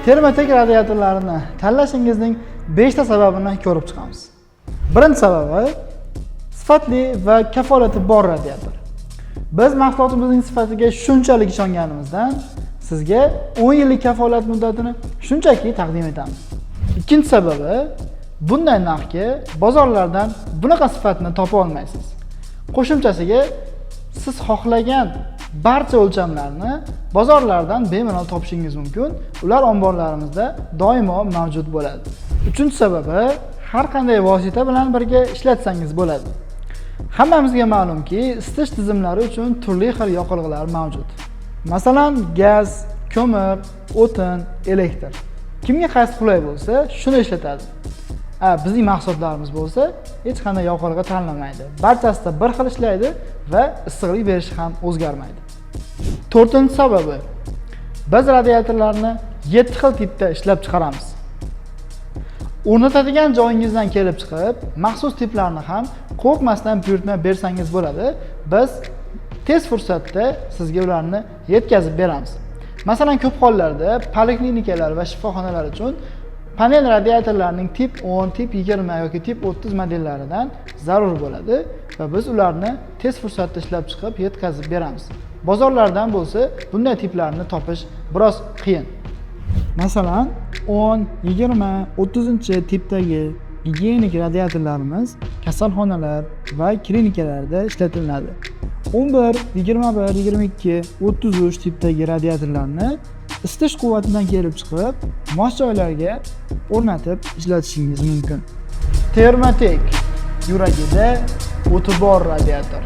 Termatek radiatorlarini tanlashingizning 5 ta sababini ko'rib chiqamiz. Birinchi sababi: sifatli va kafolati bor radiator. Biz mahsulotimizning sifatiga shunchalik ishonganimizdan sizga 10 yillik kafolat muddatini shunchaki taqdim etamiz. Ikkinchi sababi: bunday narxga bozorlardan bunaqa sifatni topa olmaysiz. Qo'shimchasiga, siz xohlagan barcha o'lchamlarni bozorlardan bemalol topishingiz mumkin. Ular omborlarimizda doimo mavjud bo'ladi. Uchinchi sababi: har qanday vosita bilan birga ishlatsangiz bo'ladi. Hammamizga ma'lumki, isitish tizimlari uchun turli xil yoqilg'ilar mavjud. Masalan, gaz, ko'mir, o'tin, elektr. Kimga qaysi qulay bo'lsa, shuni ishlatadi. Bizning mahsulotlarimiz bo'lsa, hech qanday yoqilg'i tanlamaydi. Barchasida bir xil ishlaydi va issiqlik berishi ham o'zgarmaydi. To'rtinchi sababi: biz radiatorlarni 7 xil tipda ishlab chiqaramiz. O'rnatadigan joyingizdan kelib chiqib, maxsus tiplarni ham qo'rqmasdan buyurtma bersangiz bo'ladi. Biz tez fursatda sizga ularni yetkazib beramiz. Masalan, ko'p hollarda poliklinikalar va shifoxonalar uchun panel radiatorlarning tip 10, tip 20 yoki tip 30 modellaridan zarur bo'ladi va biz ularni tez fursatda ishlab chiqib yetkazib beramiz. Bozorlardan bo'lsa bunday tiplarni topish biroz qiyin. Masalan, 10, 20, 30 tipdagi gigiyenik radiatorlarimiz kasalxonalar va klinikalarda ishlatiladi. 11, 21, 22, 33 tipdagi radiatorlarni isitish quvvatidan kelib chiqib, mos joylarga o'rnatib ishlatishingiz mumkin. Termatek, yuragida o'ti bor radiator.